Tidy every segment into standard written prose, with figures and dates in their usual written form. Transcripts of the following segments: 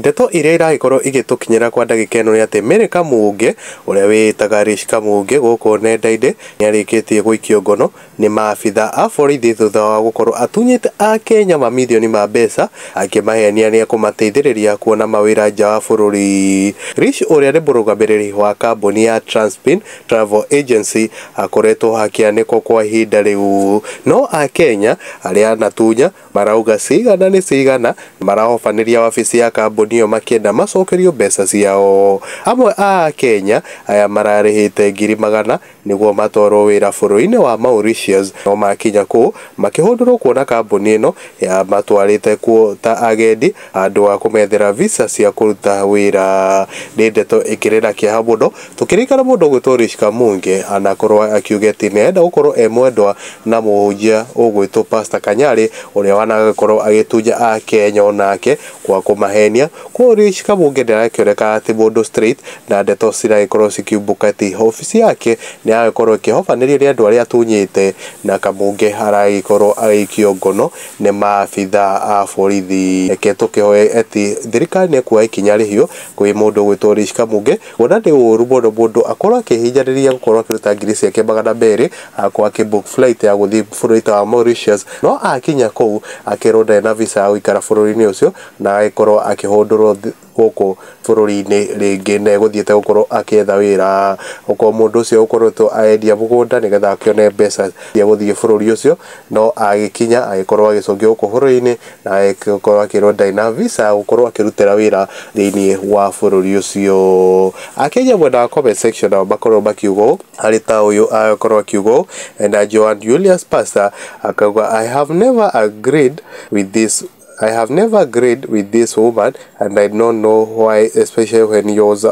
Ndeto iria iragĩkorwo igĩtũkinyĩra kwa ndagĩka ĩno nĩ atĩ Mary Kamunge ũrĩa wĩĩtaga Rish Kamunge gũkũ nenda-inĩ nĩarĩkĩtie gũikio ngono nĩ maabitha a borithi thutha wa gũkorwo atunyĩte akenya mamirioni ma mbeca akĩmahenia nĩekũmateithĩrĩria kuona mawĩra nja wa bũrũri. Rish ũrĩa nĩ mũrũgamĩrĩri wa kambuni ya Transpin Travel Agency akoretwo akĩanĩkwo kwa ihinda rĩu, no akenya arĩa anatunya marauga cigana nĩ cigana marahobanĩria wabici ya kambuni ĩyo makĩenda macokerio mbeca ciao. Amwe a akenya aya mararĩhĩte ngiri magana nĩguo matwarwo wĩra bũrũri-inĩ wa Mauritius, no makinya kũu makĩhũndũrwo kuona kambuni ĩno yamatwarĩte kuo ta agendi handũ ha kũmethera visa cia kũruta wĩra. Nĩ ndeto ĩkĩrĩ na kĩeha mũno tũkĩririkana mũndũ ũgwĩtwo Rish Kamunge anakorwo akiuga atĩ nĩarenda gũkorwo e mwendwa na mũhunjia ũgwĩtwo Pastor Kanyari ũrĩa wanagĩkorwo agĩtunya akenya onake kwa kũmahenia. Koguo Rish Kamunge ndarakĩoneka atĩ mũndũ straight na ndeto ciragĩkorwo cikiumbũka atĩ obici yake nĩyagĩkorwo ĩkĩhobanĩrio nĩ andũ arĩa atunyĩte na Kamunge aragĩkorwo agĩikio ngono nĩ maabitha a borithi. Reke tũkĩhoe atĩ thirikari nĩ ĩkuoya ikinya rĩhiũ kwĩ mũndũ ũgwĩtwo Rish Kamunge kuona nĩ ũru mũno mũndũ akorwo akĩhinyĩrĩria gũkorwo akĩruta ngiri ciake 200 akorwo akĩ book flight ya gũthiĩ bũrũri ta wa Mauritius, no akinya kũu akĩrwo ndarĩ na visa ya gũikara bũrũri-inĩ ũcio na agĩkorwo akĩhũndũrwo gũkũ bũrũri-inĩ rĩngĩ na egũthiĩte gũkorwo akĩetha wĩra. Okorwo mũndũ ũcio ũkoretwo aendia mũgũnda nĩgetha akĩone mbeca cia gũthiĩ bũrũri ũcio, no agĩkinya agĩkorwo agĩcokio gũkũ bũrũri-inĩ na agĩkorwo akĩrwo ndarĩ na visa ya gũkorwo akĩrutĩra wĩra thĩinĩ wa bũrũri ũcio. Akenya mwena wa comment section nao makorwo makiuga ũũ, harĩ ta ũyũ agakorwo akiuga ũũ, na Joan Julius Pastor akauga I have never agreed with this I have never agreed with this woman and I don't know why, especially when he was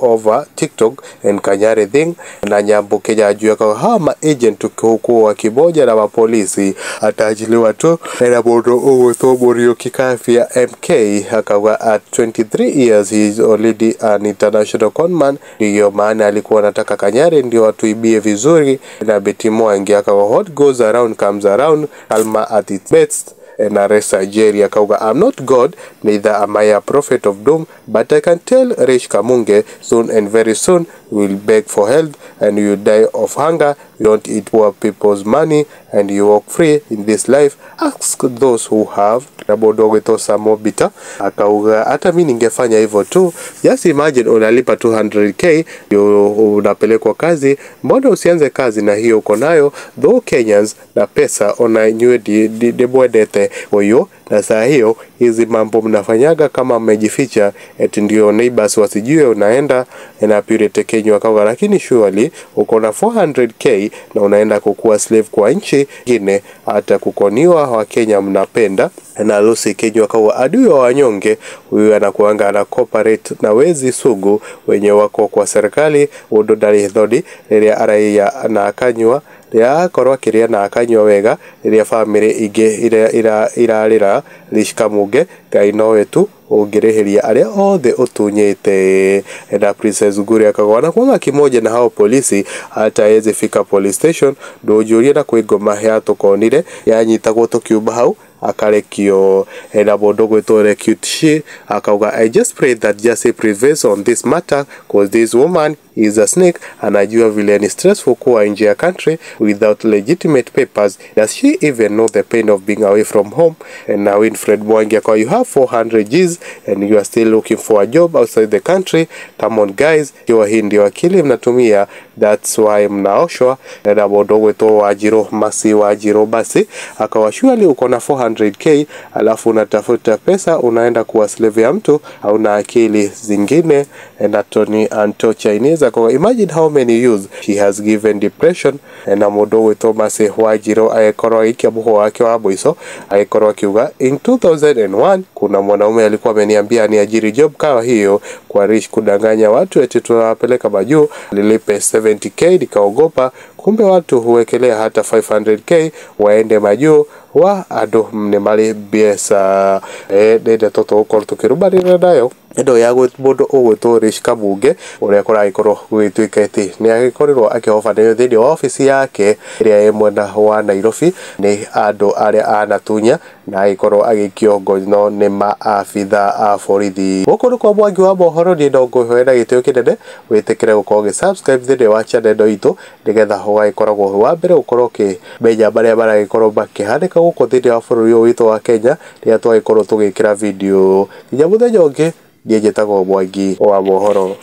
over TikTok and Kanyari thing. Na Nyambo Kenya juu akauga hawa maagent hukuwa kimoja na mapolisi ataachiliwa tu. Na mũndũ ũgwĩtwo Mũriũki Kafia MK akauga at 23 years he is already an international conman, ndiyo maana alikuwa anataka Kanyari ndio atuibie vizuri. Na Betty Mwangi akauga what goes around comes around, Alma at its best. Na Resa Jerry akauga I'm not God, neither am I a prophet of doom, but I can tell Rish Kamunge soon and very soon you will beg for help and you will die of hunger. You don't eat poor people's money and you walk free in this life. Ask those who have. Na mũndũ ũgwĩtwo Samobita akauga hata mi ningefanya hivyo tu. Just imagine unalipa 200k ndio unapelekwa kazi, mbona usianze kazi na hiyo uko nayo? Though Kenyans na pesa ona inyuĩ ndimwendete ũyũ na saa hiyo hizi mambo mnafanyaga kama mmejificha eti ndio neighbors wasijue unaenda. Na Purity Kenya akauga lakini surely uko na 400k na unaenda kukuwa slave kwa nchi nyingine, hata kukoniwa wa Kenya mnapenda. Na Lucy Kenya akauga adui wa wanyonge huyu anakuanga ana cooperate na wezi sugu wenye wako kwa serikali undu ndari thoni riria araiya na akanyua rĩrĩa akorwo akĩrĩa na akanyua wega rĩrĩa bamĩrĩ ingĩ irarĩra. Rish Kamunge Ngai nowe tu ũngĩrĩhĩria arĩa othe ũtunyĩte. Na Princess Nguri akauga anakuanga kimoja na hao polisi hata hawezi fika police station ndũnjũrie na kwĩ ngoma yatũkonire yanyitagwo tũkiuma hau akarekio. Na mũndũ ũgwĩtwo Recute akauga I just pray that justice prevails on this matter cause this woman is a snake. Anajua vile ni stressful kuwa nje ya country without legitimate papers. Does she even know the pain of being away from home? Na Winfred Mwangi akauga you have 400 Gs and you are still looking for a job outside the country. Come on guys, ikiwa hii ndio akili mnatumia, that's why mnaoshwa. Na mũndũ ũgwĩtwo Wanjirũ Masi Wanjirũ basi akawa surely uko na 400k alafu unatafuta pesa unaenda kuwa slave ya mtu, hauna akili zingine. Na Tony Anto Chinese akawa imagine how many youths she has given depression. Na mũndũ ũgwĩtwo Masi Wanjirũ agĩkorwo agĩikia mũhũa wake wa mũico agĩkorwo akiuga in 2001 kuna mwanaume alikuwa ameniambia niajiri job kama hiyo kwa Rish kudanganya watu eti tunawapeleka majuu, nilipe 70k nikaogopa, kumbe watu huwekelea hata 500k waende majuu wa andũ nĩ marĩ mbeca. Nĩ ndeto tũgũkorwo tũkĩrũmanĩrĩra nayo ĩno ya mũndũ ũgwĩtwo Rish Kamunge ũrĩa kũragĩkorwo gũgĩtuĩka atĩ nĩ agĩkorirwo akĩhobanĩrio thĩinĩ wa obici yake ĩrĩa ĩ mwena wa Nairobi nĩ andũ arĩa anatunya na agĩkorwo agĩikio ngono nĩ maabitha a borithi. Gũkũ nĩ kwa Mwangi wa mohoro, niĩ no ngũhoe na gĩtĩo kĩnene wĩtĩkĩre gũkorwo ũgĩ subscribe thĩinĩ wa channel ĩno itũ, nĩgetha ũgagĩkoragwo wĩ wa mbere gũkorwo ũkĩmenya marĩa maragĩkorwo makĩhanĩka gũkũ thĩinĩ wa bũrũri ũyũ witũ wa Kenya rĩrĩa twagĩkorwo tũgĩkĩra video. Nginya mũthenya ũngĩ, niĩ njĩtagwo Mwangi wa mohoro.